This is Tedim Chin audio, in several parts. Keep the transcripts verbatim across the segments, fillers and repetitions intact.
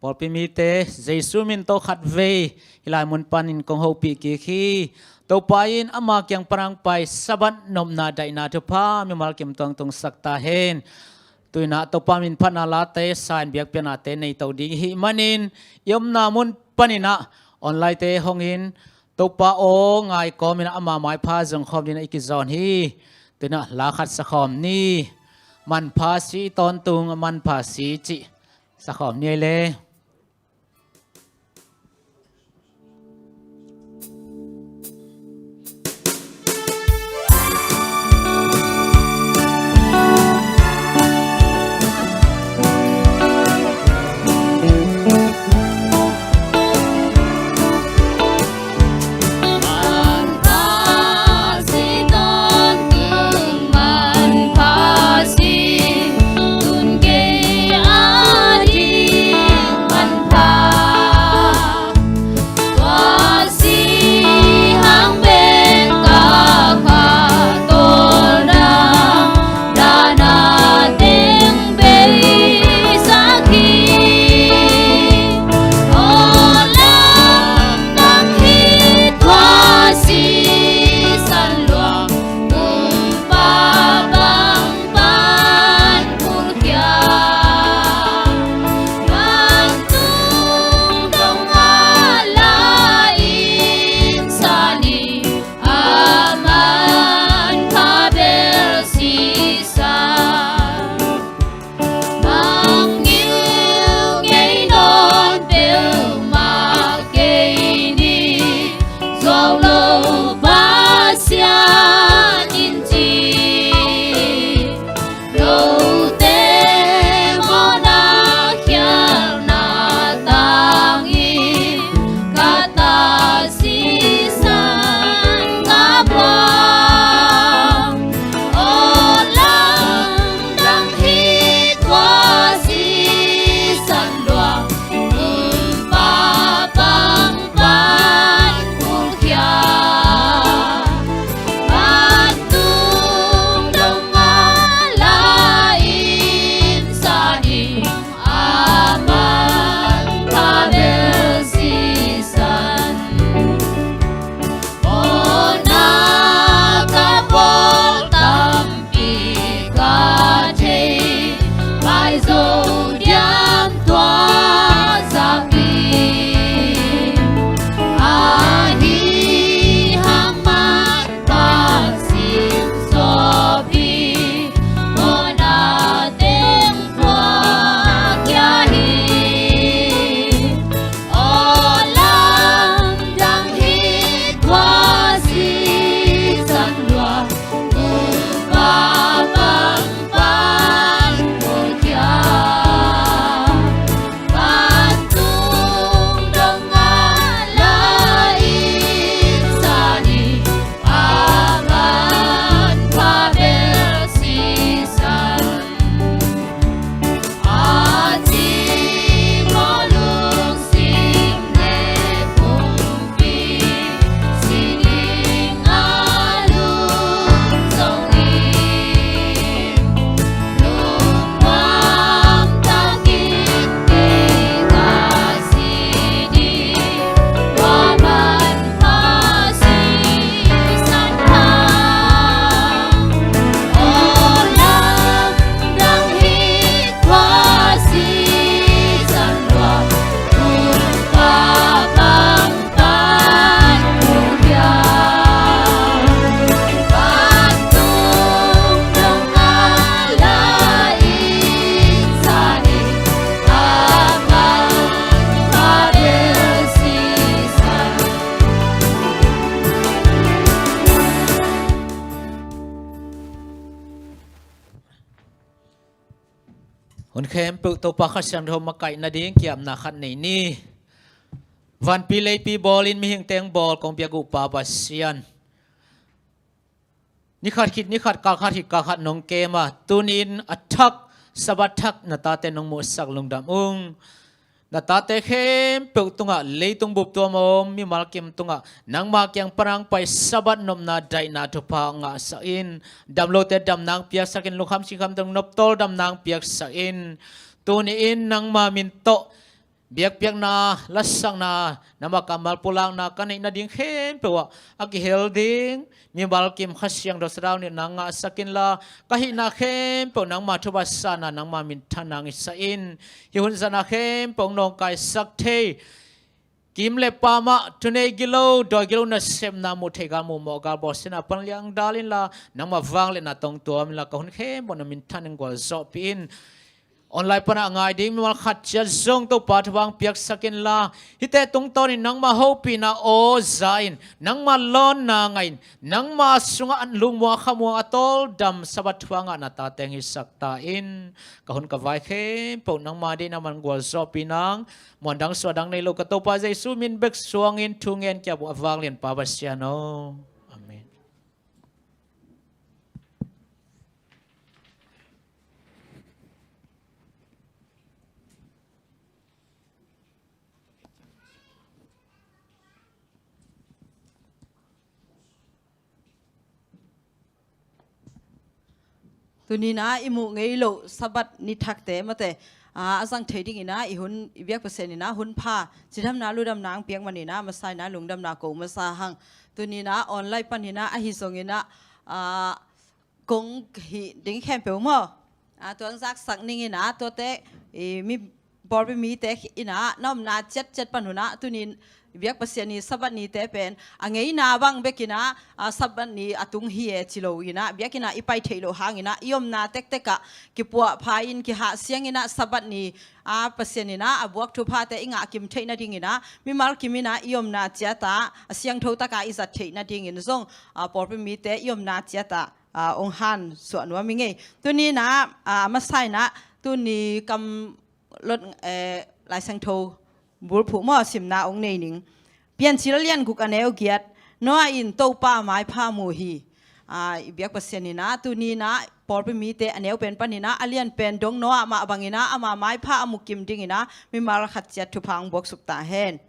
Pawlpi mite Jesu min tawh khatvei hih lai mun panin kong hopih kik hi. Topa in ama kiang pan hong pai Sabbath nopna daihna thupha mimal kim tuang tungsak ta hen. Tu-in ah Topa min phatna late sa-in biakpiaknate nei to ding i hih manin i omna mun panin ah online-te hong in Topa aw ngai kawmin ah ama maipha zong khawm dingin ah i kizawn hi. Tu-in ah la khat sa khawm ni. Manpha si i tawntung a manpha si cih sa khawm ni ei le. Hun khempeuh Topa Kha Siangtho makaih nading kiamna khat nei ni. Vanpi leipi bawlin mihing teng bawl kong biak uh Pa Pasian, ni khat khit ni khat, kal khat khit kal khat nong kem a, tuni-in a thak, Sabbath thak na tate nong muhsak lungdam ung. Na tate khempeuh tungah, leitung bup tuam a om mimal kim tungah nangma kiang pan hong pai Sabbath nopna daihna thupha ngahsak in. Damlote damna hong piaksak in, lungkham sinkham teng noptawl damna hong piaksak in. Tuni-in nangma min tawh biakpiakna, lasakna, nangma kammal pulakna ka neih nading khempeuh ah a kihel ding mimal kim Kha Siangtho Sathau nitna ngahsak inla, ka hihna khempeuh nangma thupha sa-in, nangma minthanna hong hisak in. Hih hun zat-na khempeuh hong nawngkaisak thei, kim le paam ah thunei gilo, dawi gilo nasepna muh theih gal, muh mawh gal, bawlsiatna pan liangdal inla, nangma vangliatna tawh tuam inla, ka hun khempeuh na minthan in gualzawhpih in. Online pan a ngai ding mimal khat ciat zong Topa thupha hong piaksak inla, hihte tungtawnin nangma hopihna aw za in, nangma lawnna ngah in, nangma sungah lungmuang khamuang a tawldam Sabbath thu a ngahna tate hong hisak ta in. Ka hun ka vai khempeuh nangma deihna man gualzawhpih nang. Muan dang suah dang nei lo ka Topa Jesu min bek suangin thu ngen ka hi a, vanglian Pa Pasian aw. Amen. Tuni-in ah i muh ngei loh Sabbath ni thakte mate, ah, a zang thei dingin ah i hun, i biak Pasian in ah hun pha, cidamna ludamna hong piak manin ah masa-in ah lungdamna ko masa hang. Tuni-in ah online panin ah ahi zongin ah, ah, kong hih ding khempeuh maw, ah, tua hong zaksak ning in ah, tuate i mi pawlpi mite in ah na omna ciatciat pan un ah, tuni-in biak Pasian ni Sabbath nite pen a ngeina bang bekin ah, ah, Sabbath ni a tung hi e ci lo in ah, biakinn ah i pai theih loh hangin ah i omna tektek ah kipuahpha in, kihahsiang in ah, Sabbath ni, ah, Pasian in ah a buak thuphate i ngah kim theih nadingin ah, mimal kim in ah i omna ciat ah a siangtho tak a i zat theih nadingin zong, ah, pawlpi mite i omna ciat ah, ah, hong hansuah nuam ing ei. Tuni-in ah, ah, masa-in ah tuni kam lot, eh, Lai Siangtho bulphuh maw, simna hong nei ning. Piancil a lian guk a neu giat, Noah in Topa maipha mu hi. Ah, i biak Pasian in ah tuni-in ah pawlpi mite a neu pen panin ah a lian pen dong Noah mah bangin ah ama maipha a mu kim dingin ah mimal khat ciat thupha hong buaksuk ta hen.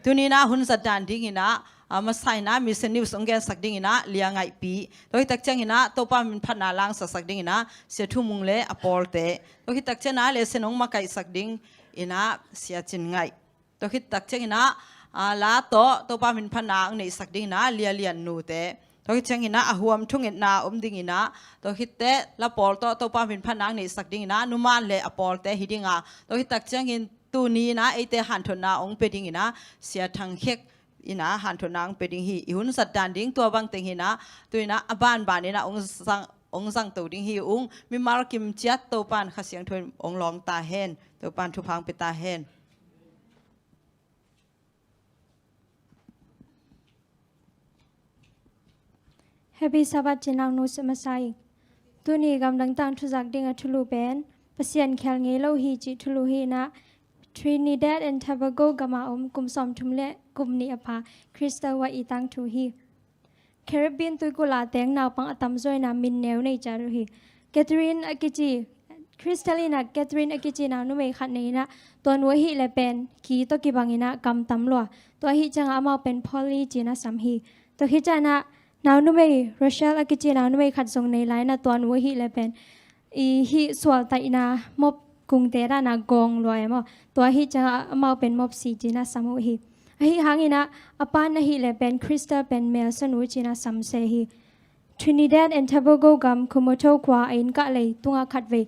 Tuni-in ah hun zat dan dingin ah, ah, masa-in ah Mission News hong gensak dingin ah Lia Ngaihpi. Tua khit tak ciangin ah Topa min phatna langsaksak dingin ah Sia Thu Mung le a pawlte. Tua khit tak ciangin ah lesson hong makaihsak dingin ah Sia Cin Ngaih. Tua khit tak ciangin ah, ah, la tawh Topa min phatna hong neihsak dingin ah Lia Lian nute. Tua khit ciangin ah a huam thungetna om dingin ah, tua khit teh la pawl tawh Topa min phatna hong neihsak dingin ah Nu Man le a pawlte hi ding a. Tua khit tak ciangin tuni-in ah eite hanthotna hong pia dingin ah Sia Thang Khek in ah hanthotna hong pia ding hi. I hun zat dan ding tua bang teng hi in ah, tu-in ah a banban in ah hong zang, hong zangto ding hi ung. Mimal kim ciat Topa'n Kha Siangtho in hong lawng ta hen. Topa'n thupha hong pia ta hen. Happy Sabbath, ci-in ah hong nusia masa ing. Tuni gamdang tangthu zak ding a thulu pen Pasian khel ngei lo hi cih thulu hi in ah, Trinidad and Tobago gam a om kum sawmthum le kum nih a pha Crystal White i tangthu hi. Caribbean tuikulh a teng naupang a tamzaw in ah min neu nei ciat uh hi. Catherine a kici, Crystal in ah Catherine a kici nau numei khat nei in ah, tua nu ahih leh pen ki tawh kibang in ah kam tam lua. Tua ahih ciangah amau pen Polly ci-in a sam hi. Tua khit ciangin ah nau numei, Rochelle a kici nau numei khat zong nei lai in ah, tua nu ahih leh pen i hih sualtaihna mop kungte dan a gawng lua e maw. Tua ahih ciangah amau pen Mopsy ci-in a sam uh hi. Ahi hangin ah a pa'n ahih leh pen Crystal pen Melson U ci-in a sam se hi. Trinidad and Tobago gam Kumotto khua a inn kah lei tungah khatvei,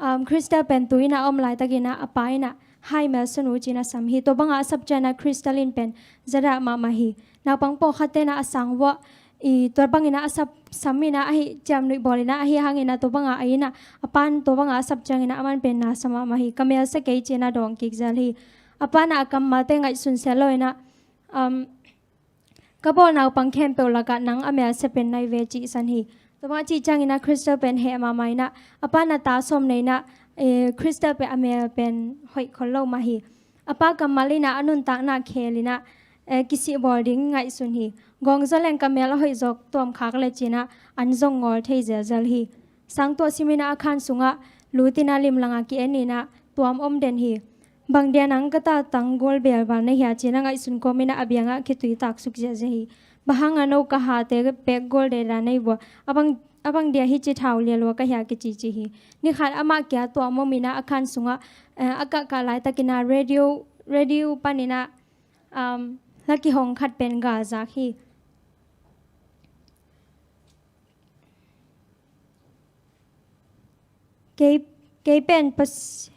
um, Crystal pen tu-in ah a om laitakin ah a pa in ah, "Hi, Melson U," ci-in a sam hi. Tua bangah a sap ciangin ah Crystal in pen zadah mahmah hi. Naupang pawlkhatte in ah a sang vuah, i, tua bangin ah a sap, sam in ah ahi, ciamnuih bawl in ah ahi hangin ah tua bangah a inn ah, a pa'n tua bangah a sap ciangin ah aman pen na sa mahmah hi. "Ka mel sa kei," ci-in a dawng kik zel hi. A pa'n ah a kammalte ngaihsun seh lo in ah, um, "Ka bawl naupang khempeuh lakah nang a mel sa pen na hi ve," ci san hi. Tua bang a cih ciangin ah Crystal pen heh mahmah in ah, a pa'n ah ta sawm nei in ah, eh, Crystal pen a mel pen hoih khol lo mah hi. A pa kammal in ah a nuntakna khel in ah, eh, kisih bawl ding ngaihsun hi. "Gawng zaw leng ka mel a hoih zawk tuam khak leh," ci-in ah an zong ngawl thei zelzel hi. Sangtuah sim in ah a khan sungah lut in ah limlang ah ki-en in ah tuam om den hi. "Bang dia nang ka tatang gual bel val na hia?" ci-in a ngaihsun kawm in ah a biang ah khitui taksuk ziahziah hi. "Bang hang a no ka hate pek gual deda na hi vua? A bang, a bang dia hih ci thau lialua ka hia?" kicici hi. Ni khat amah kia tuam om in ah a khan sungah, eh, a kahkah laitakin ah radio radio panin ah, um, la kihong khat pen ga zak hi. Kei, kei pen Pas-,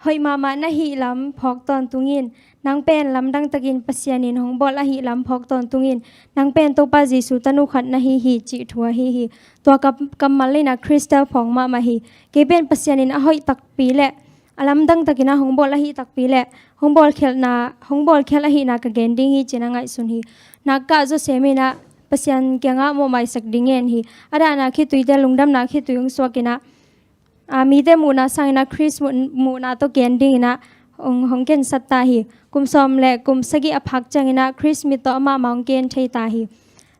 hoih mahmah na hih lam phawk tawntung in, nang pen lamdang takin Pasian in hong bawl ahih lam phawk tawntung in, nang pen Topa Jesu tanu khat na hi hi cih thu ahi hi. Tua kam-, kammal in ah Crystal phawk mahmah hi. Kei pen Pasian in a hoih takpi le a lamdang takin ah hong bawl ahih takpi le hong bawlkhialhna, hong bawlkhialh ahihna ka gen ding hi ci-in ah ngaihsun hi. Nak kah zawsem in ah Pasian kiangah mawhmaisak ding ngen hi. A dahna khituite, lungdamna khitui hong suak in ah, aa, mite muhna sangin ah Khrist muh-, muhna tawh ken dingin ah hong, hong kensat ta hi. Kum sawm le kum sagih a phak ciangin ah Khrist mit tawh amah mah hong ken thei ta hi.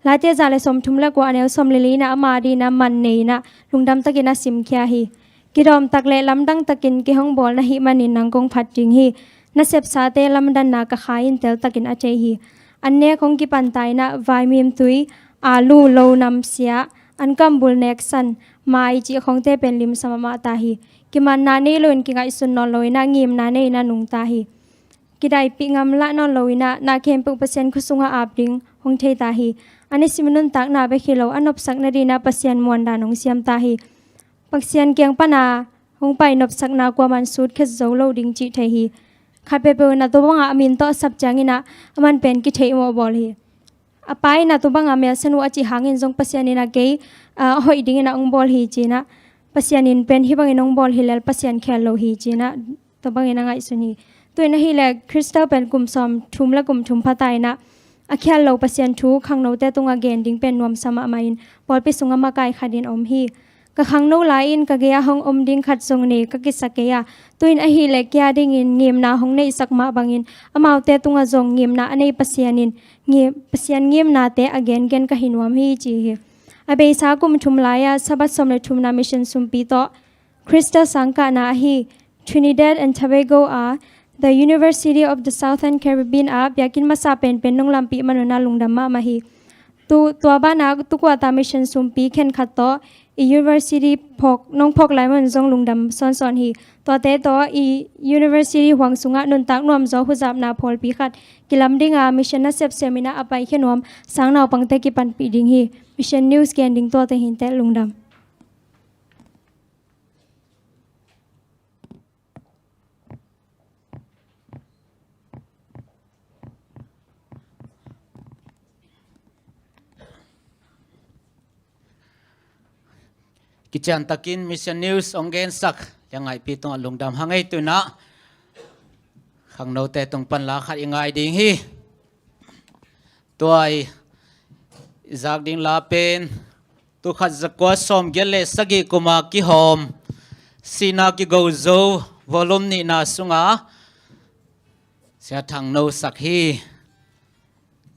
Late za le sawmthum le kua, a neu sawm le li in ah ama adingin ah man nei in ah lungdam takin a simkhia hi. Kidawm tak le lamdang takin kei hong bawl na hih manin nang kong phat ding hi. Na sepsate lamdanna ka kha in tel takin a thei hi. An nek hong kipan ta in ah vaimim tui, alu, lo nam sia, an kambul nek san, mai cih khawngte pen limsa mahmah ta hi. Kimanna nei loin kingaihsun nawn lo in ah ngimna nei in ah nungta hi. Kidaipih ngamlah nawn lo in ah na khempeuh Pasian khut sungah ap ding hong thei ta hi. A nisim nuntakna bek hi lo, a nopsak nadingin ah Pasian muandan hong siam ta hi. Pasian kiang pan a hong pai nopsakna kuaman sutkhiat zo lo ding cih thei hi. Khat peuhpeuh in ah tua bangah a min tawh a sap ciangin ah aman pen kitheih mawh bawl hi. A pa in ah tua bangah melsia nu a cih hangin zong Pasian in ah kei, ah, a hoih dingin ah hong bawl hi ci-in ah, Pasian in pen hih bangin hong bawl hi lel, Pasian khial lo hi ci-in ah tua bangin a ngaihsun hi. Tu-in ahih leh Crystal pen kum sawmthum le kum thum pha ta in ah, a khial lo Pasian thu khangnote tungah gen ding pen nuamsa mahmah in pawlpi sungah makai khat in om hi. Ka khangno lai-in ka gei-ah hong om ding khat zong nei ka kisa kei a, tu-in ahih leh kei adingin ngimna hong neihsak mah bangin amaute tungah zong ngimna a nei Pasian in ngi-, Pasian ngimnate a gengen ka hi nuam hi ci hi. A beisa kum thum lai-ah Sabbath sawm le thumna mission sumpi tawh Crystal sangkahna ahi Trinidad and Tobago a The University of the Southern Caribbean ah biakinn masa penpen nong lampih man un ah lungdam mahmah hi. Tu, tua banah tu kuata mission sumpi khenkhat tawh i university phawk, nong phawk lai man un zong lungdam sawnsawn hi. Tuate tawh i university huang sungah nuntak nuamzaw huzapna phawlpi khat kilam dinga mission nasep sem in ah a paikhia nuam sang naupangte kipanpih ding hi. Mission news gen ding tuate hi inteh, lungdam. Kician takin mission news hong gensak Liangngaihpi tungah lungdam hang ei. Tu-in ah khangnote tung pan la khat i ngai ding hi. Tua i zak ding la pen tulkhat zakua sawmgiat le sagih kuma kihawm Sihna Kigo Zo volume nihna sunga Sia Thang No sak hi.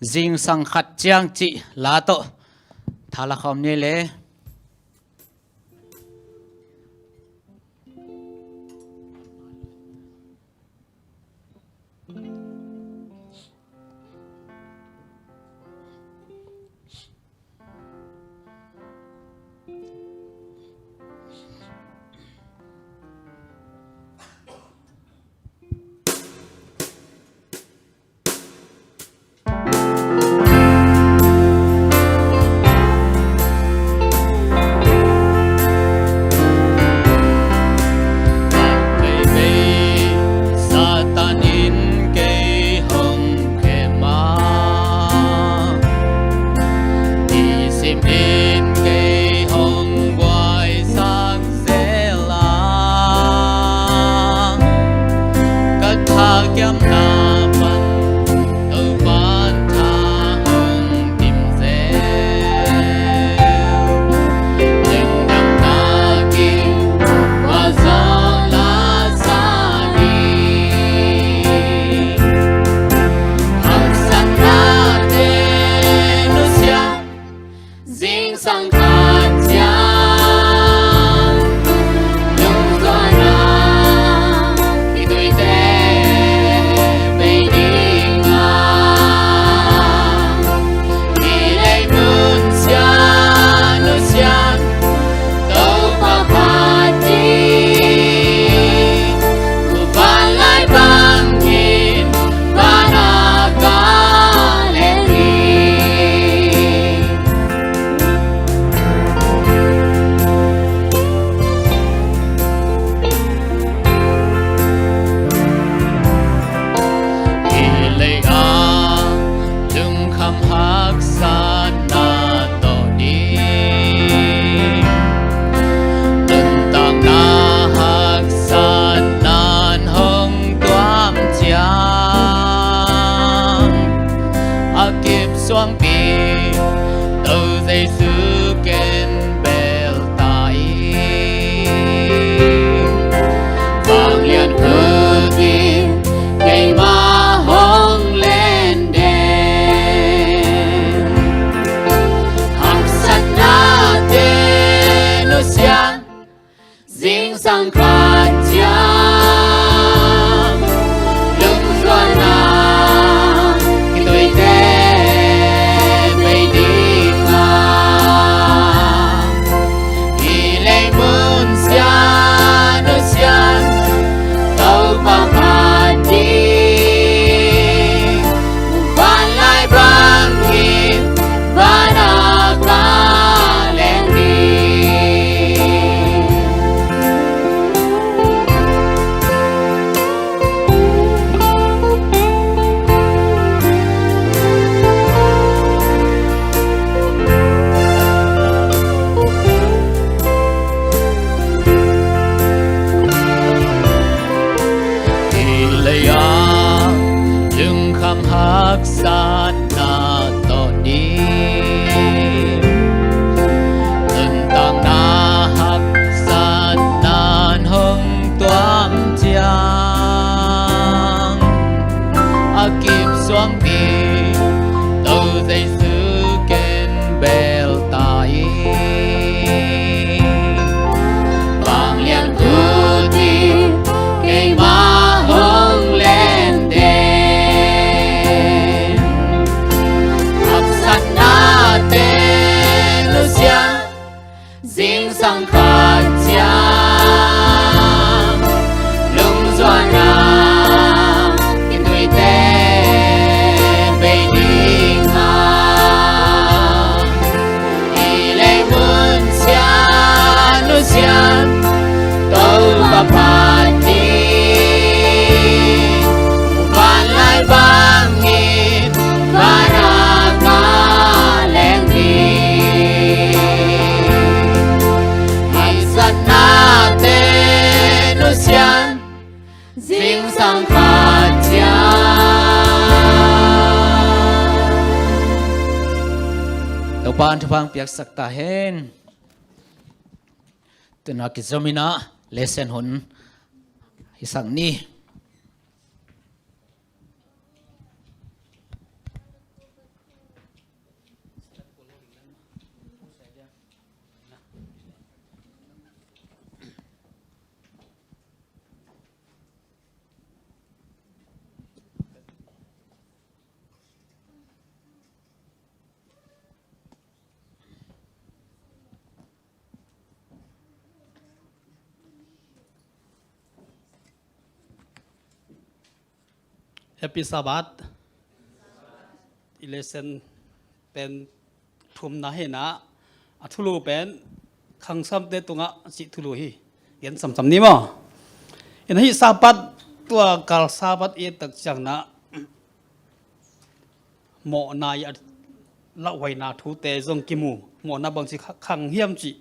Zingsang khat ciang cih la tawh thala khawm ni le. Satan in kei hong khem a, i sim in kei hong buaisak zel a, ka thakiamna pan Topan tha hong tim zel. Lengdamna kim va zaw la sa ni. Haksatnate nusia, zingsang khat ciang lungzuanna i tuite Jesu ken bel ta in, vanglian khut in keimah hong len den. Haksatnate nusia, zingsang khat ciang lungzuanna kituite bei ding a, hi leimun sia nusia, Topa phat ding, vanlai bangin van a ka leng ding. Hi lei-a lungkham haksatna tawh ding, nuntakna haksatna hong tuam ciang, a kip suang ding, To Jesu ken bel ta in, vanglian khut in keimah hong len den. Haksatnate nusia, zingsang khat ciang lungzuanna kituite bei ding a, hi leimun sia nusia, Topa phat ding, vanlai bangin van a ka leng ding. Haksatnate nusia, zingsang khat ciang. Topa'n thupha piaksak ta hen. Tu-in a kizomin a lesson hun hisak ni. Happy Sabbath. I lesson pen thumna hi-in a, a thulu pen khangsamte tungah cih thulu hi. Gen samsam ni maw. Hi-in a, hih Sabbath, tua kal Sabbath i et tak ciangin a, mawhna i a lauhuaina thute zong kimu. Mawhna bangci kha-, khang hiam cih,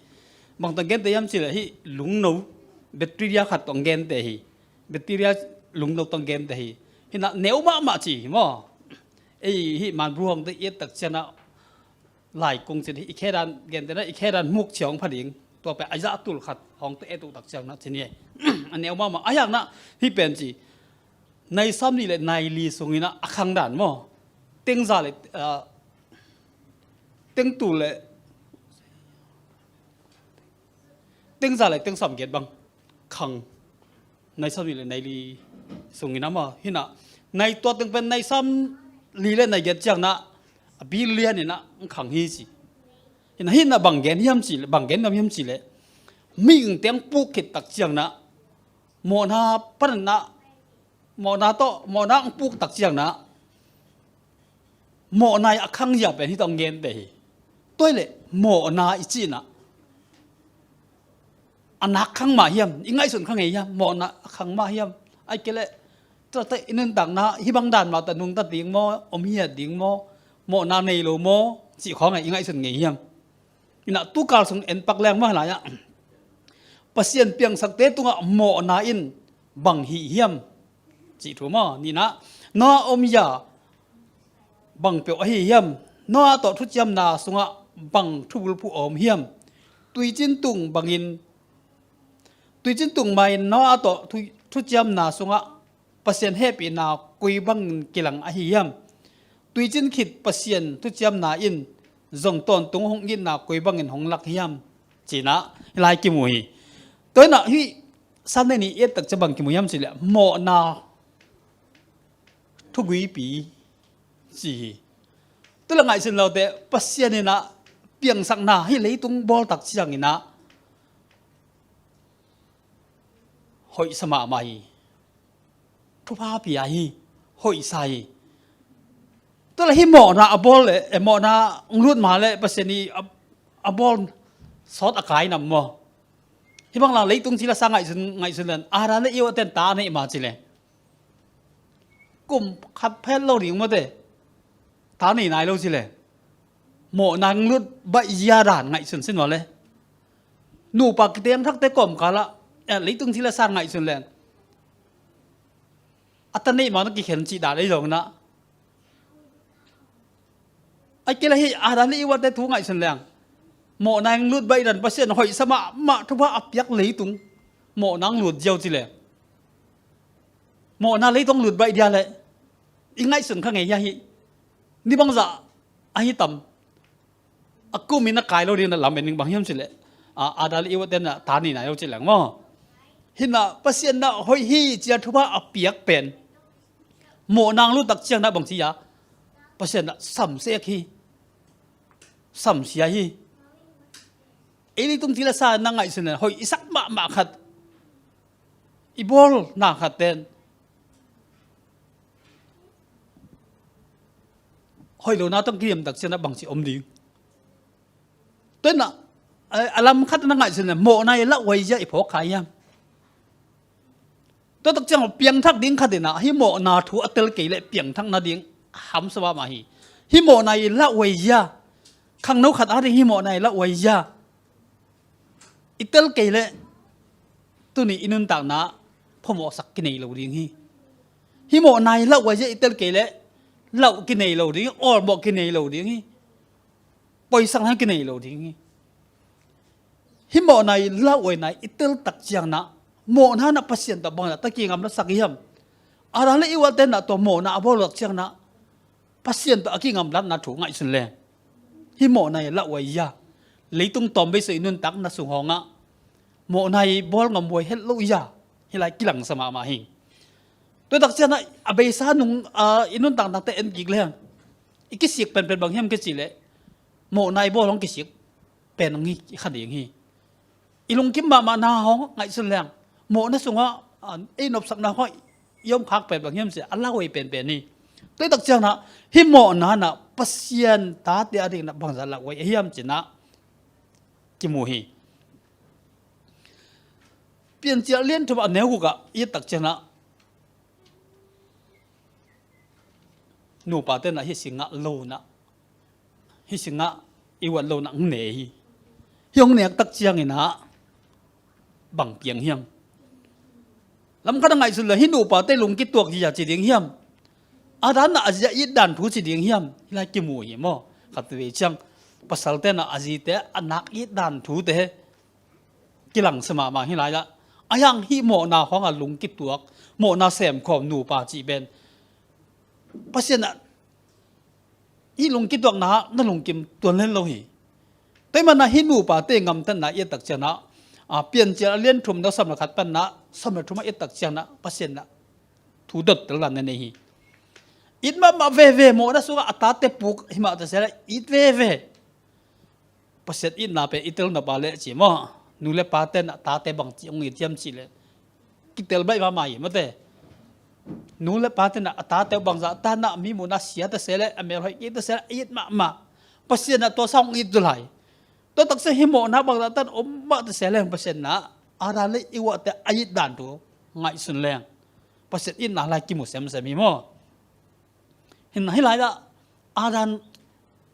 bang tawh gente hiam cih leh hih lungno, bacteria khat tawh gente hi. Bacteria lungno tawh gente hi. Hi-in a neu mahmah ci hi maw. Ei hih Manbru hong tawh i et tak ciangin a, lai kong cin hi, i khe dan gente na, i khe dan muk ciang hong pha ding. Tua pen a zah tul khat hong tawh et uh tak ciangin a ci ni. A neu mahmah. A hiang na, hih pen ci, nai sawmnih le nai li sungin a, a khang dan maw. Teng za le, ah, teng tul le, teng za le teng sawmgiat bang khang. Nai sawmnih le nai li sungin a maw. Hi-in a, nai tua teng pen nai sawmli le nai giat ciangin a, a billion in a khang hi ci. Hi-in a, hi-in a bang gen hiam cih leh, bang gen nuam hiam cih leh, mihingte hong puk khit tak ciangin a, mawhna panin a, mawhna tawh, mawhna hong puk tak ciangin a, mawhna i a khang zia pen hih tawh hong gente hi. Tua hi leh mawhna i cihna, a nak khang mah hiam, i ngaihsun khang ngei hiam, mawhna a khang mah hiam. Ahih kei leh, tua tawh i nuntakna, hih bang dan mah tawh nungta ding maw, om hiat ding maw, mawhna nei lo maw, cih khawng a i ngaihsun ngei hiam. Hi-in a, tu kal sung en pak leng mah lai-ah, Pasian piangsakte tungah mawhna in bang hih hiam cih thu maw. Nihna, Noah om zia bang peuh ahi hiam? Noah tawh thuciamna sungah bang thubulphuh a om hiam? Tuicin tung bangin, tuicin tung mai-in Noah tawh thu, thuciamna sungah Pasian hehpihna koi bangin kilang ahi hiam? Tuicin khit Pasian thuciamna in zong tawntung hong itna koi bangin hong lak hiam? Cinah hih lai kimu hi. Tuinah hih Sunday ni i et tak ciang bang kimu hiam cileh mawhna thuguipi ci hi. Tula ngaihsun lote Pasian inah piangsakna hih leitung bawl tak cianginah hoihsa mahmah hi. Thupha pia hi. Hoihsa hi. Tula hih mawhna a bawl le, eh, mawhna lut ma le Pasian i a, a bawl sawt a kai nam maw? Hih bang la leitung cila sa ngaihsun, ngaihsun len Adam le Eva ten ta a neih ma cileh kum khat phet lo ding mawte ta nei nai lo cileh mawhna lut baih zia dan ngaihsun sin maw le? Nupa kiteng thakte kawmkalah, eh, leitung cila sa ngaihsun len a ta neih ma na kikhen cih dan ei zonginah Ai kei la hi Adam le Eva te thu ngaihsun leng mawhna lut baih dan Pasian hoihsa mahmah thupha a piak leitung mawhna lut ziau cileh mawhna leitung lut baih dia le i ngaihsun kha ngei hia hi. Ni bangzah ahi tam a kumin a kai lo ding na lam en ning bang hiam cileh a, Adam le Eva tenah ta nei nai lo cileng maw? Hinah Pasian nah hoih hi cia thupha a piak pen mawhna lut tak ciang nah bang ci a Pasian nah samsek hi. Samsia hi. Ei leitung cila sa na ngaihsun len hoih i sak mahmah khat i bawl na khat ten hoih lo na tong kiriam tak ciang nah bang ci om ding? Tuinah a lam khat na ngaihsun len mawhna i lauhuai zia i phawk kha hiam? Tua tak ciang piangthak ding khat inah hih mawhna thu a tel kei le piangthak nading hamsa mahmah hi. Hih mawhna i lauhuai zia khangno khat a ding hih mawhna i lauhuai zia i tel kei le tuni i nuntakna phamawhsak kinei lo ding hi. Hih mawhna i lauhuai zia i tel kei le lauh kinei lo ding hi. Awlmawh kinei lo ding hi. Poisak na kinei lo ding hi. Hih mawhna i lauhuaina i tel tak ciang nah mawhna nah Pasian tawh bangzah ta kingam lasak hiam? Adam le Eva tenah tua mawhna a bawl tak ciang nah Pasian tawh a kingam latna thu ngaihsun le hih mawhna i lauhuai zia leitung tawm beiso i nuntakna sung hawngah mawhna i bawl ngam huai het lo zia hih lai kilangsa mahmah hi. Tua tak ciang nah a beisa nung a i nuntaknate en kik le i kisik penpen bang hiam kici le mawhna i bawl hong kisik pen hong hi kha ding hi. I lungkim mahmahna hong ngaihsun leng mawhna sungah ei nopsakna hong i om khak pen bang hiam ci a lauhuai penpen hi. Tua tak ciang nah hih mawhna nah Pasian tate a ding nah bangzah lauhuai a hiam cinah kimu hi. Piancil lian thum a neu gukah i et tak ciang nah nupa tenah hih singah lo nah hih singah i uat lo nah hong ne hi. Hih hong nek tak cianginah bang piang hiam? Lam khat a ngaihsun le hih nupa te lungkituak zia ci ding hiam? Adam nah a zia it dan thu ci ding hiam? Hih lai kimu hi maw? Khat vei ciang pasal tenah a zite a nak it dan thu te kilangsa mahmah hih lai ah a hiang hih mawhna hawngah lungkituak mawhna semkhawm nupa cih pen Pasian ah hih lungkituakna na lungkim tuan len lo hi. Tua hi manah hih nupa te ngamtatna i et tak ciang nah a Piancil a lian thum na sawm le khat pan nah sawm le thum a et tak ciang nah Pasian nah thu dot tel dan na nei hi. It mahmah veve mawhna sungah a tate puk himah ta sela it veve. Pasian itna pen i tel nop a leh ci maw? Nu le pa tenah tate bangci hong it hiam cih leh kitel baih mahmah hi mawte. Nu le pa tenah a tate bangzah tanah mi munah sia ta se leh a mel hoih kei ta se leh a it mahmah. Pasian ah tua sa hong it tu lai. Tua taksa hih mawhna bangzah tan om mah ta se leng Pasian ah Adam le Eva te a it dan tu ngaihsun leng Pasian itna lai kimu semsem hi maw? Hinah hih lai ah Adam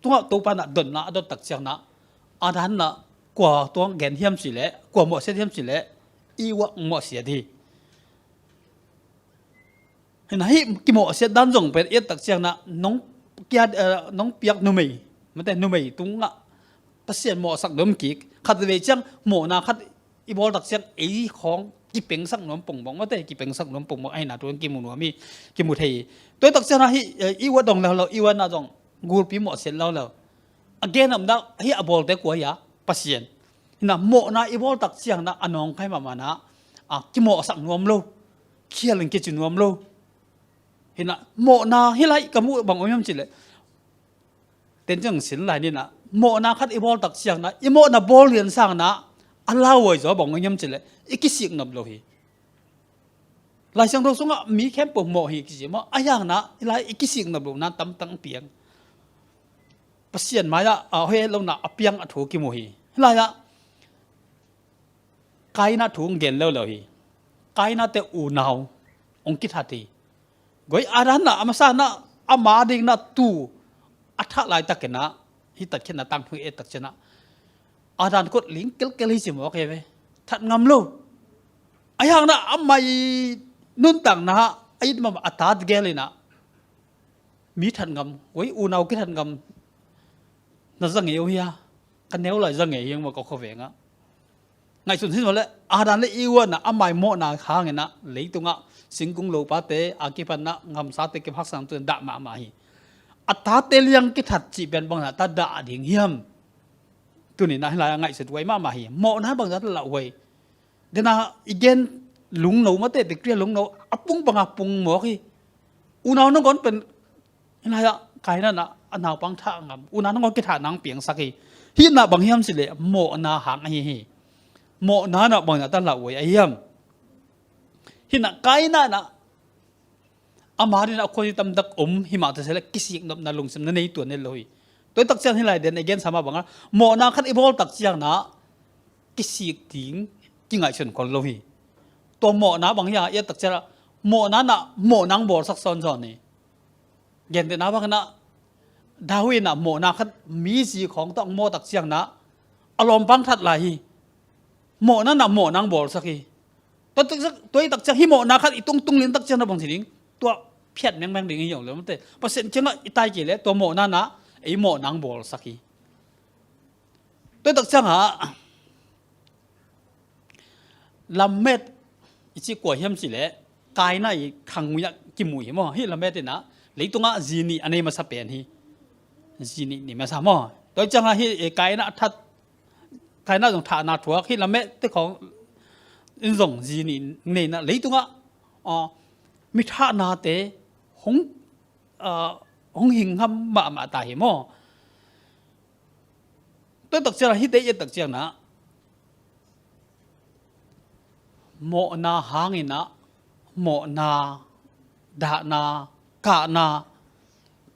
tungah Topa nah dotna a dot tak ciang nah Adam nah kua tungah gen hiam cih leh kua mawhsiat hiam cih leh Eva mawhsiat hi. Hinah hih kimawhsiat dan zong pen i et tak ciang nah nong kia, eh, nong piak numei mate numei tungah Pasian mawhsak nuam kik, khat vei ciang mawhna khat i bawl tak ciang ei khawng kipengsak nuam pongpong mate, kipengsak nuam pongpong ahihna thu kimu nuam hi, kimu thei hi. Tua tak ciang ah hih, eh, i uat dong leuleu, i uatna zong gulpi mawhsiat leuleu. A gen omna hih a bawlte kua hi a, Pasian. Hina mawhna i bawl tak ciangna a nawngkai mahmahna, a kimawhsak nuam lo, khial in kici nuam lo. Hina mawhna hih lai ka muh bang om hiam cih leh, ten ciang sin lai nina, mawhna khat i bawl tak ciangna, i mawhna bawl lian sangna a lauhuai zaw bang om hiam cih leh i kisik nop lo hi. Lai Siangtho sungah mi khempeuh mawh hi kici maw, a hiangna hih lai i kisik nop lohna tamtang piang. Pasian mai-ah a hoih lohna a piang a thu kimu hi. Hih lai-ah Kaina thu hong gen leuleu hi. Kaina te unau hong kithat hi. Goi Adam na a masa na ama ding na tu a thah laitakin ah, hih tatkhiatna tangthu i et tak ciangin ah, Adam kot ling kelkel hi ci mawk hi ve. That ngam lo. A hiangna amah i nuntakna a it mah a tat gel in ah, mi that ngam, goi unau kithat ngam na za ngei uh hia? Ka neu lai za ngei hi eng maw ka khuaveng ah. Ngaihsun hi maw le, Adam le Eve na amai mawhna hangin ah leitungah singkung lopate a kipan ah ngamsate kim haksa tu dah mahmah hi. A tate liang kithat cih pen bangzah ta dah ding hiam? Tuni-in ah hih lai-ah ngaihsut huai mahmah hi. Mawhna bangzah ta lauhuai. Dena i gen lungno mate, decree lungno a pung banga pung mawk hi. Unau nangawn pen hih lai-ah Kaina na a naupang thah ngam, unau nangawn kithah nang piangsak hi. Hih na bang hiam cih leh mawhna hang ahi hi. Mawhna na bangzah ta lauhuai ahi hiam? Hih na Kaina na ama ding a khuazi tamtak om hi mah ta se leh kisik nopna lungsim na nei tuan het lo hi. Tua tak ciang hih lai den a gensa mah bangah mawhna khat i bawl tak ciangin ah kisik ding kingaihsun khol lo hi. Tua mawhna bang hiam i et tak ciangin ah mawhna na mawhna hong bawlsak sawnsawn hi. Gentehna bangin ah David in ah mawhna khat mi zi khawng tawh hong mawh tak ciangin ah a lawmpang that lai hi. Mawhna na mawhna hong bawlsak hi. Tua tak ciang, tua i tak ciang hih mawhna khat i tungtung lian tak ciang na bang ci ding, tua phiat mengmeng ding hi ong le mate. Pasian kiangah i tai kei leh tua mawhna na ei mawhna hong bawlsak hi. Tua i tak ciangah Lamek i cih kua hiam cih leh Kaina i khang ui ah kimu hi maw. Hih Lamek in ah leitungah zi nih a nei masa pen hi. Zi nih nei masa maw. Tua i ciangah hih, eh, Kaina a that, Kaina zong thahna thuak, hih Lamek te khawng in zong zi nih nei in ah leitungah, ah, mi thahnate hong, ah, hong hing ngam mahmah ta hi maw. Tua i tak ciangin ah hihte i et tak ciangin ah mawhna hangin ah mawhna, dahna, kahna,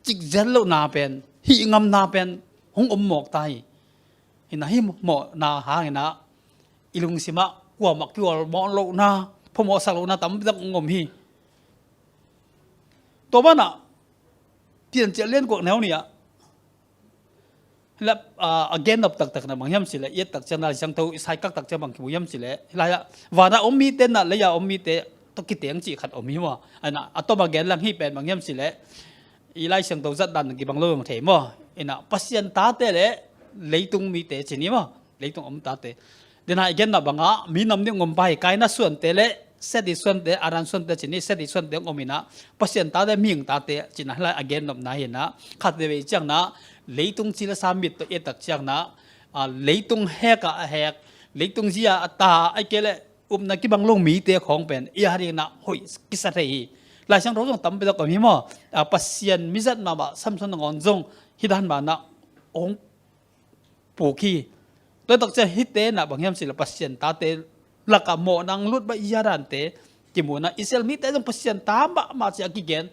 cikzel lohna pen, hih ngamna pen hong om mawk ta hi. Hih na hih mawhna hangin ah i lungsim ah kuamah kiawl mawh lohna, phamawhsak lohna tampi tak hong om hi. Tua banah Piancil liankuak neu nih ah Hih lai, ah, a gen nop taktak na bang hiam cih leh, i et tak ciang na Lai Siangtho i saikak tak ciang bang kimu hiam cih leh, hih lai-ah vana om mite na lei-a om mite tawh kiteng cih khat om hi maw. Ai na, a tom a gen lang hih pen bang hiam cih leh, i Lai Siangtho zat dan kibang lo thei maw. Ina Pasian tate le leitung mite ci ni maw. Leitung om tate. Dena i genna bangah minam nih hong om pah hi. Kaina suante le Seti suante, Adam suante ci ni, Seti suante hong om ina, Pasian tate, mihing tate cina hih lai a gen nopna hi ina, khat veve ciangna leitung ci le sa mit tawh i et tak ciangna, a, leitung hek a a hek, leitung zi a a ta, ai ke le upna kibang lo mite khawng pen i a dingna hoih kisa thei hi. Lai Siangtho zong tampi tak om hi maw. A, Pasian mizat mahmah Samson nangawn zong hih dan banah hong puk hi. Tua tak ciang hihte na bang hiam cih leh Pasian tate lakah mawhna hong lut baih i a dante kimu ina, Israel mite zong Pasian ta mahmah ci a kigen.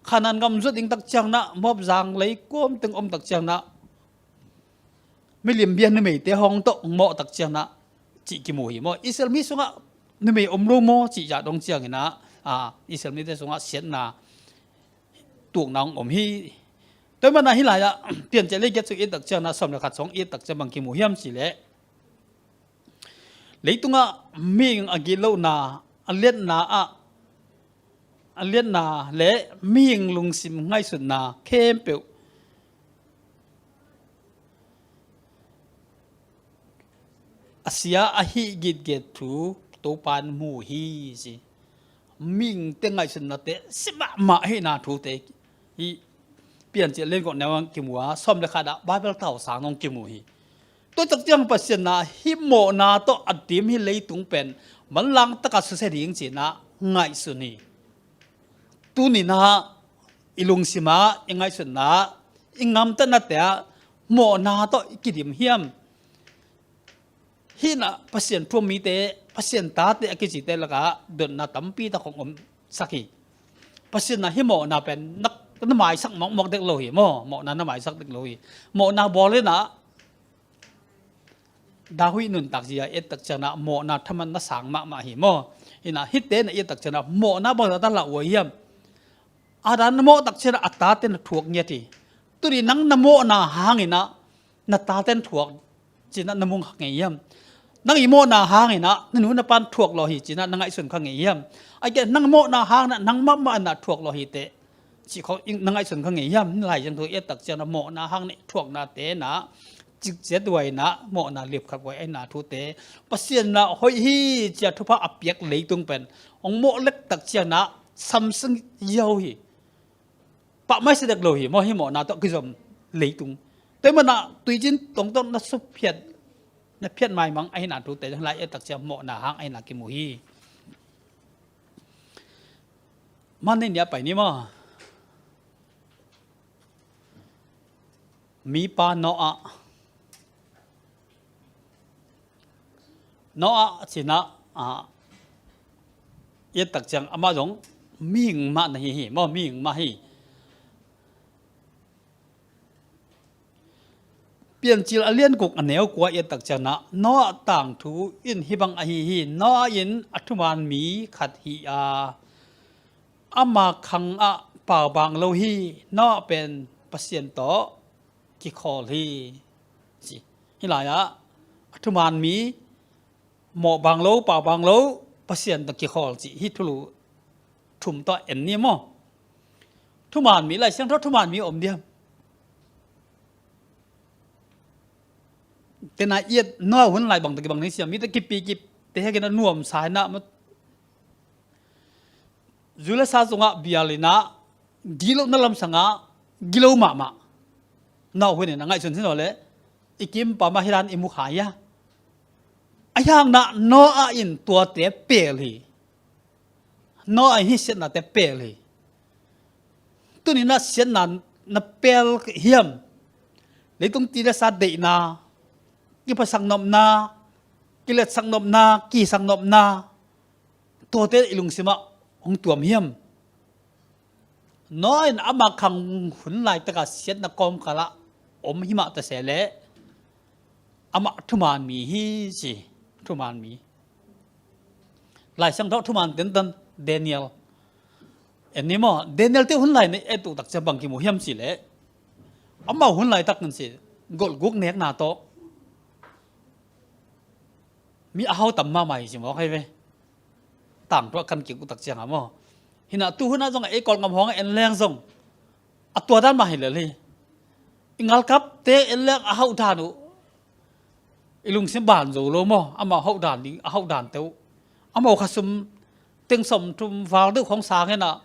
Kanaan gam zuat ding tak ciangna Moab zanglei kuam teng om tak ciangna milim bia numeite hong tawh hong mawh tak ciangna cih kimu hi maw. Israel mi sungah numei om lo maw cih zah dong ciangina, a, Israel mite sungah siatna tukna hong om hi. Tua mana hih lai-ah Piancil le giat sung i et tak ciangna sawm le khat sung i et tak ciang bang kimu hiam cih leh, leitungah mihing a gitlohna, a liatna ah, a liatna le mihing lungsim ngaihsutna khempeuh a sia ahi gitget thu Topa in mu hi ci. Mihingte ngaihsutnate si mahmah ahihna thute hi. Piancil lian guk neu ah kimu a, sawm le khat ah Bible tau sang hong kimu hi. Tua tak ciang Pasian in ah hih mawhna tawh a dim hih leitung pen manlang takin susia ding ci-in ah ngaihsun hi. Tuni-in ah i lungsim ah, i ngaihsutna ah, i gamtatnate ah mawhna tawh i kidim hiam? Hih in ah Pasian thu-um mite, Pasian tate a kicite lakah dotna tampi tak hong omsak hi. Pasian in ah hih mawhna pen na, na maisak mawkmawk dek lo hi maw. Mawhna na maisak dek lo hi. Mawhna bawl in ah David nuntak zia i et tak ciangin ah mawhna thaman na sang mahmah hi maw. Hi in ah hihte na i et tak ciangin ah mawhna bangzah ta lauhuai hiam? Adam na mawh tak ciangin ah a tate na thuak ngiat hi. Tuni nang na mawhna hangin ah na tate na thuak ci-in ah na mu kha ngei hiam? Nang i mawhna hangin ah na nu na pa na thuak lawh hi ci-in ah na ngaihsun kha ngei hiam? Ahih kei leh nang mawhna hangin ah nang mahmah in ah thuak lawh hi teh cih khawng na ngaihsun kha ngei hiam? Hih Lai Siangtho i et tak ciangin ah mawhna hangin i thuaknate in ah cikciat huai in ah mawhna lipkhak huai ahihna thute, Pasian in ah hoih hi ci-a thupha a piak leitung pen hong mawh lek tak ciangin ah samsang ziau hi. Pah maisak dek lo hi maw, hih mawhna tawh kizom leitung. Tua ahih manin ah tuicin tawng tawh na suphiat, na phiat maimang ahihna thute lai et tak ciang mawhna hang ahihna kimu hi. Monday ni a pai ni maw. Mipa Noah. Noah ci-in ah, ah, i et tak ciang amah zong mihing mah na hi hi maw, mihing mah hi. Piancil a lian guk a neu kua i et tak ciangin ah Noah tangthu in hih bang ahi hi. Noah in a thuman mi khat hi a, ama khang ah paubaang lo hi. Noah pen Pasian tawh kikhawl hi ci. Hih lai-ah a thuman mi mawhbaang lo, paubaang lo, Pasian tawh kikhawl cih hih thulu thum tawh en ni maw. Thuman mi, Lai Siangtho thuman mi om diam? Tena i et Noah hun lai bang tawh kibang ni siam, mite kipi kip te hek in ah nuamsa in ah maw. Zu le sa sungah bial in ah gilo na lamsang ah gilo mahmah. Noah hun in ah ngaihsun sin aw le i kimpam ah hih dan i mu kha hia. Ahih hangin ah Noah in tuate pel hi. Noah in hih siatnate pel hi. Tuni-in ah siatna na pel hiam? Leitung ti le sa deihna, kiphasak nopna, kiletsak nopna, kisak nopna, tuate i lungsim ah hong tuam hiam? Noah in ama khang hun laitak ah siatna kawmkal ah om hi mah ta se leh amah thuman mi hi ci, thuman mi. Lai Siangtho thuman tentan Daniel en ni maw. Daniel te hun lai na et uh tak ciang bang kimu hiam cih leh amau hun laitak in ci golhguk nekna tawh mi a hau tam mahmah hi ci mawk hi ve. Tangthu a kan kik uh tak ciang a maw. Hi in ah tu hun ah zong a ei Kawlgam hawng a en leng zong a tua dan mah hi lel hi. I ngalkapte en leng a hauh dan uh i lungsim ban zo lo maw. Amau hauh dan ding, a hauh dante uh, amau khasum teng sawmthum val deuh khawng sang in ah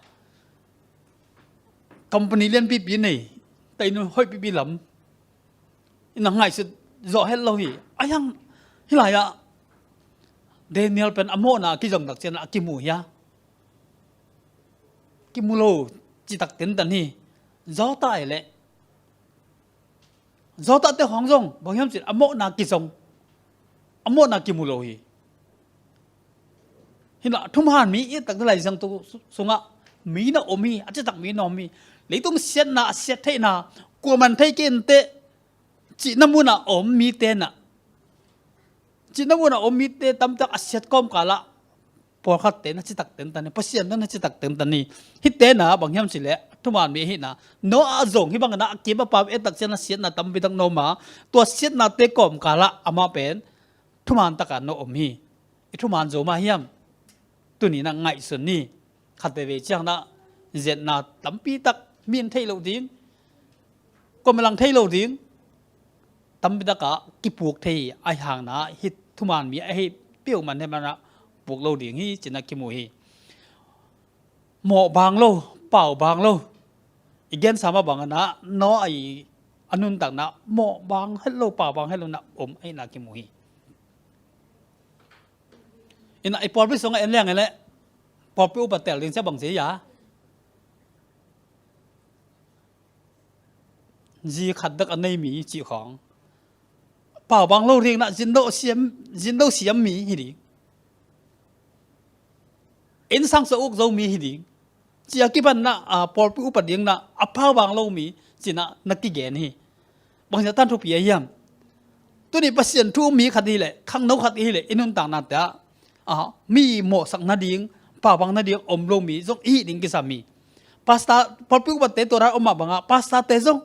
company lianpipi nei, tainun hoihpipi lam in ah ngaihsut zawh het lo hi. Ahih hang hih lai-ah Daniel pen a mawhna a kizong tak ciang a kimu hia? Kimu lo citak tentan hi. Zawhta ei leh, zawhtahte hawng zong bang hiam cih leh a mawhna kizong, a mawhna kimu lo hi. Hi in ah thuman mi i et tak Lai Siangtho sungah mi na om hi, a citak mi na om hi. Leitung siatna, a siat theihna, kuaman thei kei inteh cihna munah a om mite in ah, cihna munah a om mite tampi tak a siat kawmkal ah pawlkhatte na citak tentan hi, Pasian tawh na citak tentan hi. Hihte in ah bang hiam cih leh thuman mi ahihna. Noah zong hih bangin ah a kim a pam et tak ciang a siatna tampi tak na om a, tua siatnate kawmkal ah amah pen thuman takin na om hi. I thuman zo mah hiam? Tuni-in ah ngaihsun ni. Khat veivei ciangin ah zetna tampi tak mi in theih loh ding, kuaman lang theih loh ding, tampi tak ah kipuk thei hi. Ahih hangin ah hih thuman mi ahi peuhmah in hih manah puk lo ding hi, ci-in ah kimu hi. Mawh bang lo, pau bang lo. I gensa mah bangin ah Noah i a nuntakna mawh bang het lo, pau bang het lo in ah om ahihna kimu hi. In ah i pawlpi sungah en liang e leh, pawlpi upa tel ding cia bang ci a, zi khat dak a nei mi cih khawng, pau bang lo ding in ah zin do siam, zin do siam mi hi ding. Innsang sawh uk zo mi hi ding. Ci-a kipan in ah, a, pawlpi upa ding in ah a pau bang lo mi ci-in ah na kigen hi. Bangzah tan thupi a hiam? Tuni Pasian thu um mi khat hi leh, khangno khat hi leh, i nuntakna te ah, a, mi mawhsak nading, pau bang nading om lo mi zong i hih ding kisam hi. Pastor, pawlpi upate tua dan om mah bangah pastor te zong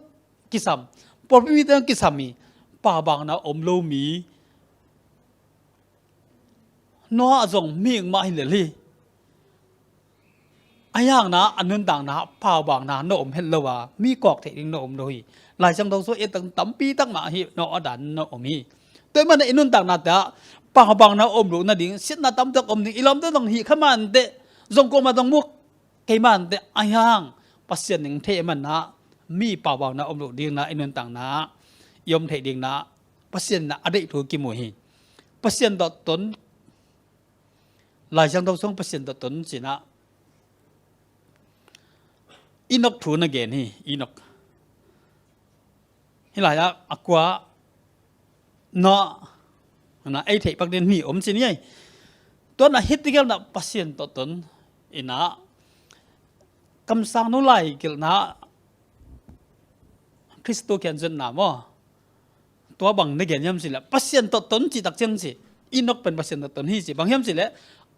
kisam, pawlpi mite zong kisam hi. Pau bang na om lo mi Noah zong mihing mah hi lel hi. A hiangna, a nuntakna, pau bang na na om het lo a, mi kawk theih ding na om lo hi. Lai Siangtho sung i et tak tampi tak mah hi, Noah dan na om hi. Tua ahih manin i nuntakna te ah pau bang na om lo nading, siatna tampi tak om ding, i lawmte zong hih kha mah inteh, zong kuamah zong mu kei mah inteh, a hiang Pasian in thei ahih manin ah mi pau bang na om lo ding in ah i nuntakna i om theih ding in ah Pasian in ah a deih thu kimu hi. Pasian tawh ton, Lai Siangtho sung Pasian tawh ton ci-in ah Enoch thu na gen hi, Enoch. Hih lai-ah a kua na, na ei theih pak ding hnih om ci ni ei. Tua in ah hih tegel in ah Pasian tawh ton in ah kamsang nu lai gelhna Khristu kiang zuatna maw? Tua bang na gen hiam cih leh, Pasian tawh ton cih tak ciang ci, Enoch pen Pasian tawh ton hi ci. Bang hiam cih leh,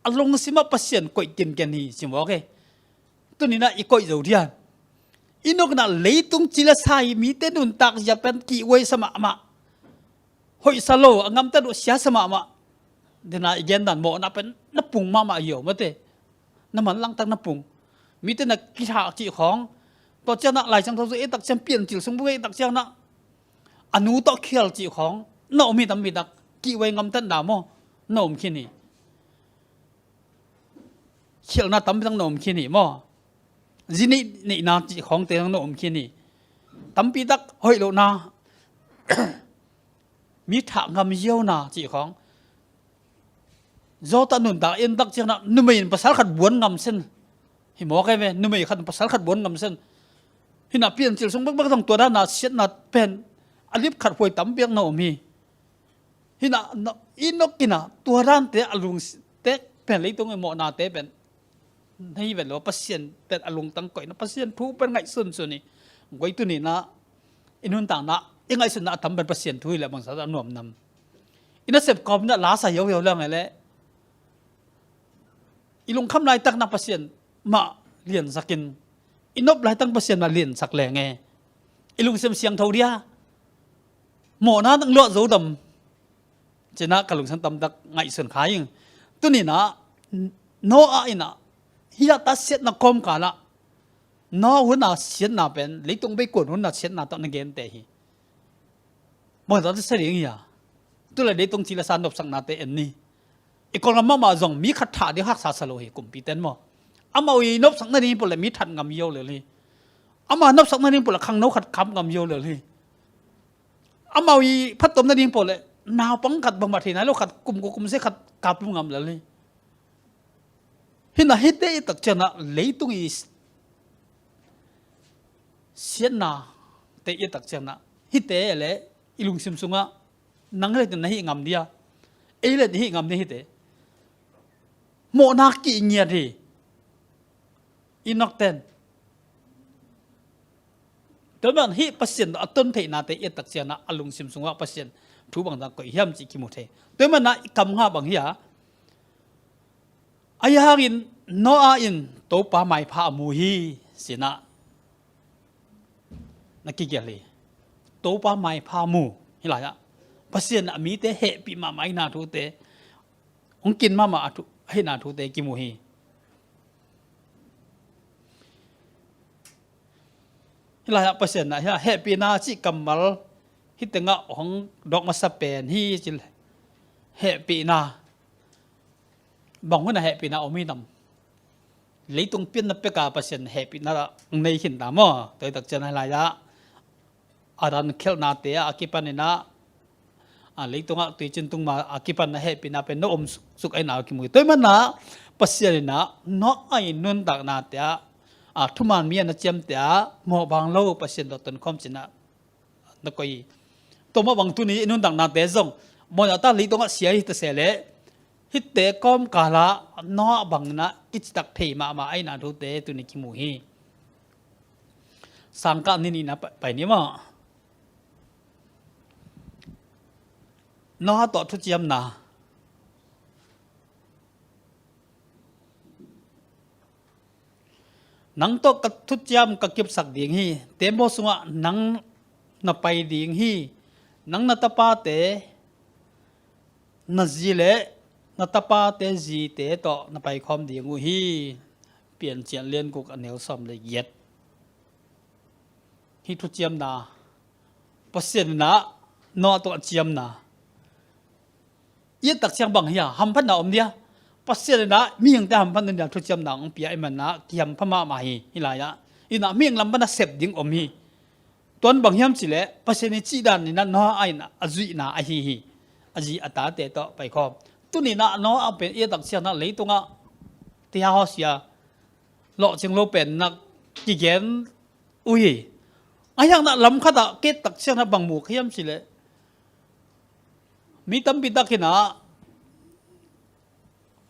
a lungsim ah Pasian koih kinken hi ci mawk e. Tuni in ah i koih zo diam? Enoch in ah leitung ci le sa i mite nuntak zia pen kihhuai sa mahmah, hoih sa lo, a gamtat uh sia sa mahmah. Tua in ah i gen dan mawhna pen na pung mahmah hi aw mate. Na manlang tak na pung. Mite na kithah cih khawng. Tua ciang ah Lai Siangtho sung i et tak ciang, Piancil sung bek i et tak ciang ah a nu tawh khial cih khawng na om hi. Tampi tak kihhuai gamtatna maw, na om khin hi. Khialhna tampi tak na om khin hi maw. Zi neih, neihna cih khawngte na om khin hi. Tampi tak hoih lohna, mi thah ngam ziauna cih khawng. Zawta nuntak i en tak ciang ah numei in pasal khat buan ngam sen hi mawk e ve. Numei khat in pasal khat buan ngam sen. Hi in ah Piancil sung bekbek zong tua dan a siatna pen a lip khat huai tampi tak na om hi. Hi in ah Enoch in ah tua dante a lungte pen, leitung i mawhnate pen na hi vet lo, Pasian pen a lungtang koihna, Pasian thu pen ngaihsunsun hi. Guai, tuni in ah i nuntakna i ngaihsutna a tam pen Pasian thu hi leh bangzah a nuam nam? I nasep kawm in ah la sa hiauhiau leng e leh, i lungkham laitak in ah Pasian mah liansak in, i nop laitak Pasian mah liansak leng e, i lungsim siangtho dia, mawhna nang luah zo dam? Ci-in ah ka lungsim tampi tak ngaihsun kha ing. Tuni in ah Noah in ah hih zahta siatna kawmkal ah Noah hun a siatna pen leitung beikuan hun a siatna tawh na gente hi. Bangzah tawh sa ding hia? Tu leh leitung ci le sa nopsaknate en ni. I Kawlgam mahmah zong mi khat thah ding haksa sa lo hi, kumpite in maw. Amau i nopsak nading hi peuh leh mi that ngam hi aw lel hi. Amau nopsak nading hi peuh leh khangno khat kap ngam hi aw lel hi. Amau i phattuam nading hi peuh leh naupang khat, bangmah thei nai lo khat, kum kua kum sia khat kap ngam lel hi. Hi in ah hihte i et tak ciang ah, leitung i siatnate i et tak ciang ah, hihte leh i lungsim sungah nang leh na hih ngam dia, ei leh i hih ngam dia hihte? Mawhna ki ngiat hi. Enoch ten. Tua ahih manin hih Pasian a ton theihnate i et tak ciang ah, a lungsim sungah Pasian thu bangzah koih hiam cih kimu thei. Tua ahih manin i kam nga bang hi a, ahi hangin Noah in Topa maipha a mu hi, ci-in ah na kigelh hi. Topa maipha mu, hih lai-ah Pasian a mite hehpih mahmah ahihna thute, hong kin mahmah a thu, ahihna thute kimu hi. Hih lai-ah Pasian in ah hehpihna cih kammal hih tengah hong dawk masa pen hi ci leh, hehpihna, bang hun a hehpihna om hi tam? Leitung pianna peka Pasian hehpihna nei khin ta maw? Tua hi tak ciang a lai-ah a dan khelhnate ah a kipanin ah, a, leitungah tuicin tung ma a kipan a hehpihna pen na om suk, suk ahi na kimu hi. Tua hi manah Pasian in ah Noah i nuntaknate ah, a, thuman mi a na ciamte ah mawhbang lo Pasian tawh tonkhawm cih ah na koih hi. Tua mah bang tuni i nuntaknate zong mawhna ta leitungah sia hi ta se leh, hihte kawmkalah Noah bangin ah i citak thei mahmah ahi na thute tuni kimu hi. Sangkah ni nihna pa-, pai ni maw? Noah tawh thuciamna. Nang tawh ka thuciam ka kipsak ding hi. Tembaw sungah nang na pai ding hi. Nang na tapate, na zi le na tapate zite tawh na paikhawm ding uh hi. Piancil lian guk a neu sawm le giat. Hih thuciamna, Pasian in ah Noah tawh a ciamna, i et tak ciang bang hi a, hamphatna om dia? Pasian in ah mihingte hamphatna dia thuciamna hong pia ahih manah kihampha mahmah hi. Hih lai-ah in ah mihing lam pan a sep ding om hi. Tua in bang hiam cih leh Pasian i cih dan in ah Noah in ah a zuihna ahi hi. A zi a tate tawh paikhawm. Tuni in ah Noah pen i et tak ciang ah leitungah tia hawsia lawhcing lo pen na kigen uh hi. Ahi hangin ah lam khatah ka et tak ciang ah bang mu ka hiam cih leh, mi tampi tak in ah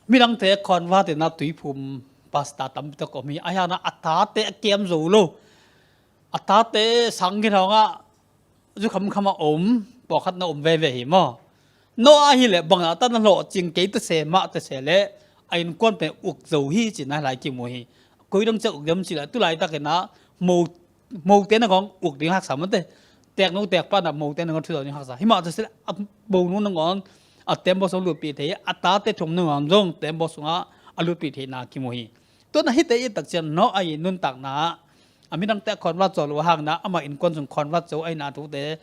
midangte khawnvak in ah tuiphum pastor tampi tak om hi. Ahi hangin ah a tate a kem zo lo, a tate sang khin hangah zu khamkham a om, pawlkhat na om veve hi maw? Noah ahih leh bang a ta na lawhcing kei ta se mah ta se leh a innkuan pen uk zo hi cih na lai kimu hi. Koi dang ciang uk diam cih leh tu laitakin ah mo, mote na kong uk ding haksa mate. Tekno tekpa na mote na kong thu zo ding haksa. Himah ta se leh a monu na kong a tembaw sung lutpih thei, a tate thum na kong zong tembaw sungah a lutpih theihna kimu hi. Tua in ah hihte i et tak ciang Noah i nuntakna ah a midangte a khawnvak zo lo hangin ah amah innkuan sung khawnvak zo ahi na thute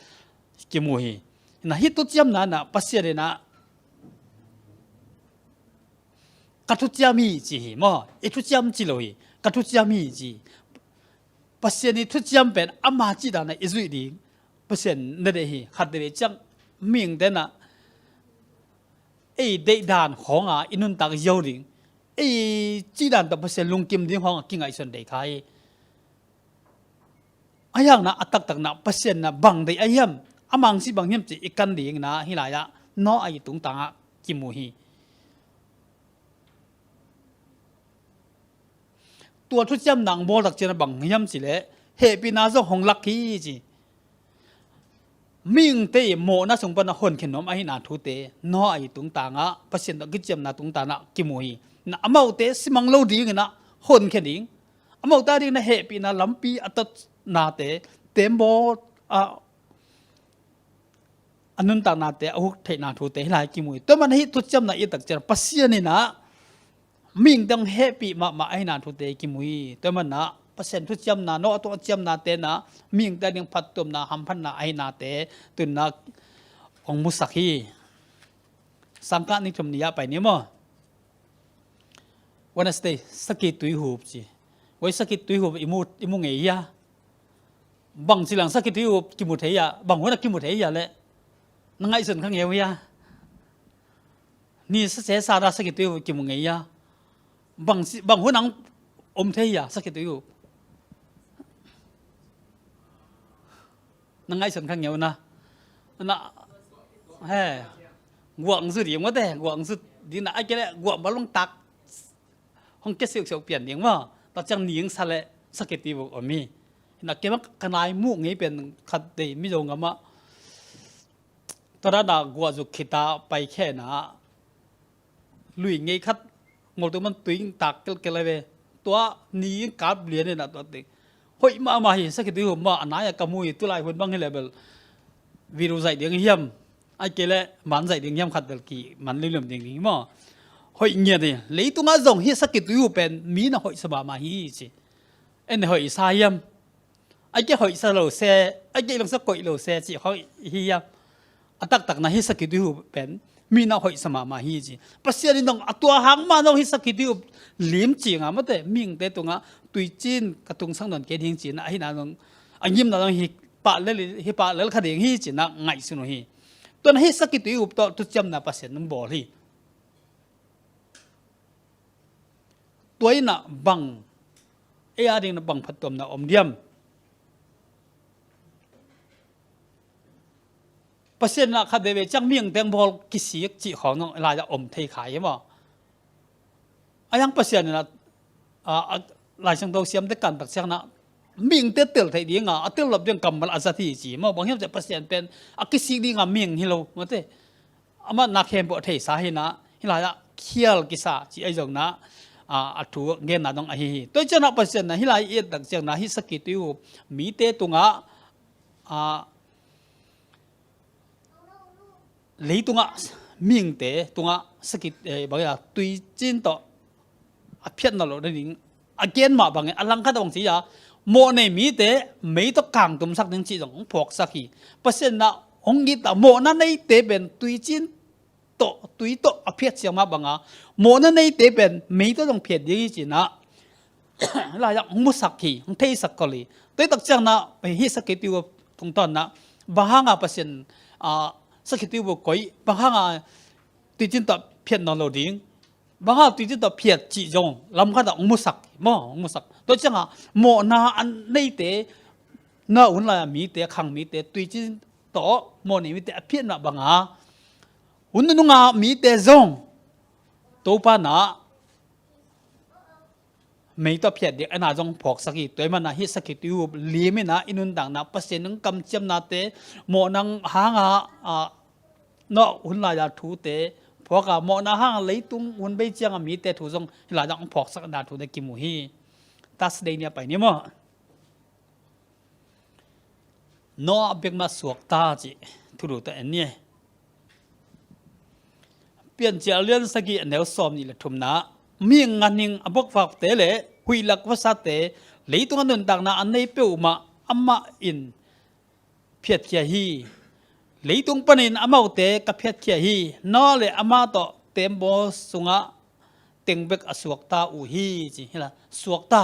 kimu hi. Na hih thuciamna in ah Pasian in ah ka thuciam hi ci hi maw? I thuciam ci lo hi. Ka thuciam hi ci. Pasian i thuciam pen ama cih dan a i zuih ding Pasian na deih hi. Khat veve ciang mihingte in ah ei deih dan khawng a i nuntak zo ding, ei cih dan tawh Pasian lungkim ding khawng a kingaihsun deih kha hi. Ahi hangin ah a taktak in ah Pasian in ah bang deih ahi hiam, a mangsi bang hiam cih i kan ding in ah hih lai-ah Noah i tungtang ah kimu hi. Tua thuciamna hong bawl tak ciang ah bang hiam cih leh hehpihna zong hong lak hi ci. Mihingte i mawhna sung pan a honkhiat nuam ahi na thute Noah i tungtang ah, Pasian tawh kiciamna tungtang ah kimu hi. Na amaute simang lo ding in ah honkhiat ding, amaute a ding in ah hehpihna lampi a tatnate, tembaw a, a nuntaknate a huk theihna thute hih lai kimu hi. Tua man hih thuciamna i et tak ciang Pasian in ah mihingte hong hehpih mahmah ahi na thute kimu hi. Tua man ah Pasian thuciamna, Noah tawh a ciamnate in ah mihingte a ding phattuamna, hamphatna ahi nate tu in ah hong musak hi. Sangkah ni thum ni ah pai ni maw? Wednesday, sakitui hup ci. Oi, sakitui hup i mu, i mu ngei hia? Bang ci lang sakitui hup kimu thei hia? Bang hun a kimu thei hia leh? Na ngaihsun kha ngeu hia? Ni sa se sa da sakitui hup kimu ngei hia? Bang ci, bang hun ang om thei hia sakitui hup? Na ngaihsun kha ngeu na. Na, he, guang zu ding mate, guang zu ding na, ai kei leh guang balung tak hong kia siuksiuk pian ding maw? Tua ciang ning sa leh sakitui hup om hi. Na kei mah ka nai muh ngei pen khat dei Mizo ngam ah. Tua dan a guah zuk khit a pai khe na, lui ngei khat ngol tuk man tui tak kelkel a ve. Tua ni kap lian in a tua ding hoih mahmah hi. Sakitui hup mah a nai a ka mu hi. Tulai hun bang hi leh bel video zaih ding hiam, ai kei leh man zaih ding hiam khat bel kiman limlim ding hi maw? Hoih ngiat hi. Leitungah zong hih sakitui hup pen mi na hoihsa mahmah hi ci. En hoihsa hiam? Ai kei hoihsa lo se, ai kei lungsa koih lo se cih hoih hi hiam? A taktak na hih sakitui hup pen mi na hoihsa mahmah hi ci. Pasian in dong a tua hang mah dong hih sakhituihup lim cinga mate mihingte tungah tuicin ka tungsak nawn kei ding cina ahina dong a ngimna dong hi pah lel hi pah lel kha ding hi cina ngaihsun uh hi. Tuan hih sakhituihup tawh tuciamna Pasian in bawl hi. Tua inah bang ei a dingna bang phattuamna om diam? Pasian inah khat veve ciang mihingte bawl kisik cih khawng nong lai-ah om thei kha hi maw? A yang Pasian inah a, a, Lai Siangtho siamte kantak ciangna mihingte tel theih dinga a tel lop ding kammal a zat hi ci maw? Bang hiam ciah Pasian pen a kisik dinga mihing hi lo mate. Amah nak khempeuh a theisa hinah hih lai-ah khial kisa ci ahi zongna a, a thu genna dong ahi hi. Tua cianah Pasian inah hih lai i ettak ciangna hih sakhituihup mite tungah a, leitungah mihingte tungah sakhi eh, bang a tuicin tawh a phiat nawn loh ding a gen mah bangin a langkhat a bang ci a mawh nei mite mei tawh kangtumsak ding cih zong hong phawksak hi. Pasian inah hong it a mawhna neite pen tuicin tawh tui tawh a phiat siang mah banga mawhna neite pen mei tawh zong phiat ding hi cinah lai-ah hong musak hi hong theisak kol hi. Tuitak ciangna hih sakhituihup tungtawnnah bang hanga Pasian a sakhituihup koi bang hanga tuicin tawh phiat nawn lo ding bang hanga tuicin tawh phiat cih zong lamkhatah hong musak hi maw? Hong musak. Tua cianga mawhna a neite na hun lai-a mite khang mite tuicin tawh mawh nei mite a phiatna banga hun nununga mite zong Topa inah mei tawh phiat ding a na zong phawksak hi. Tua hi manah hih sakhituihup lim inah i nuntakna Pasian in kamciamnate mawhna hanga a, nawh hun lai-a thute phawka mawhna hanga leitung hun bei cianga mite thu zong hih lai-ah hong phawksakna thu na kimu hi. Thursday ni a pai ni maw? Noah bekmah suakta cih thulu tawh en ni. Piancil a lian sagih a neu sawm nih le thumna mihing ganhing a bokvakte le huihlak vasate leitung a nuntakna a nei peuhmah amah in phiatkhia hi. Leitung panin amaute ka phiatkhia hi. Noah le amah tawh tembaw sungah teng bek a suakta uh hi ci hila suakta